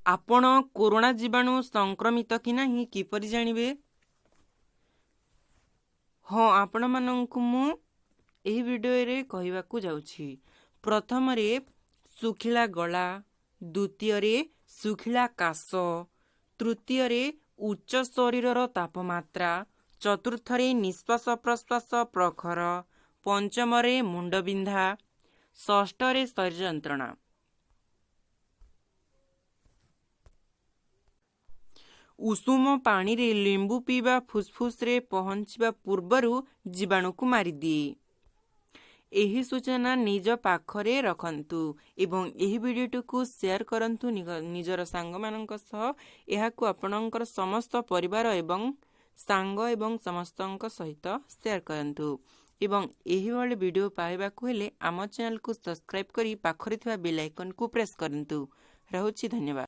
ଆପଣ କରୋନା ଜୀବାଣୁ ସଂକ୍ରମିତ କି ନାହିଁ କିପରି ଜାଣିବେ? ହଁ, ଆପଣମାନଙ୍କୁ ମୁଁ ଏହି ଭିଡ଼ିଓରେ କହିବାକୁ ଯାଉଛି। ପ୍ରଥମରେ ଶୁଖିଲା ଗଳା, ଦ୍ୱିତୀୟରେ ଶୁଖିଲା କାଶ, ତୃତୀୟରେ ଉଚ୍ଚ ଶରୀରର ତାପମାତ୍ରା, ଚତୁର୍ଥରେ ନିଶ୍ୱାସ ପ୍ରଶ୍ୱାସ ପ୍ରଖର, ପଞ୍ଚମରେ ମୁଣ୍ଡବିନ୍ଧା, ଷଷ୍ଠରେ ଶରୀର ଯନ୍ତ୍ରଣା। ଉଷୁମ ପାଣିରେ ଲେମ୍ବୁ ପିଇବା ଫୁସ୍ଫୁସ୍ରେ ପହଞ୍ଚିବା ପୂର୍ବରୁ ଜୀବାଣୁକୁ ମାରିଦିଏ। ଏହି ସୂଚନା ନିଜ ପାଖରେ ରଖନ୍ତୁ ଏବଂ ଏହି ଭିଡ଼ିଓଟିକୁ ସେୟାର କରନ୍ତୁ ନିଜର ସାଙ୍ଗମାନଙ୍କ ସହ। ଏହାକୁ ଆପଣଙ୍କର ସମସ୍ତ ପରିବାର ଏବଂ ସାଙ୍ଗ ଏବଂ ସମସ୍ତଙ୍କ ସହିତ ସେୟାର କରନ୍ତୁ ଏବଂ ଏହିଭଳି ଭିଡ଼ିଓ ପାଇବାକୁ ହେଲେ ଆମ ଚ୍ୟାନେଲକୁ ସବସ୍କ୍ରାଇବ୍ କରି ପାଖରେ ଥିବା ବେଲ୍ ଆଇକନ୍କୁ ପ୍ରେସ୍ କରନ୍ତୁ। ରହୁଛି, ଧନ୍ୟବାଦ।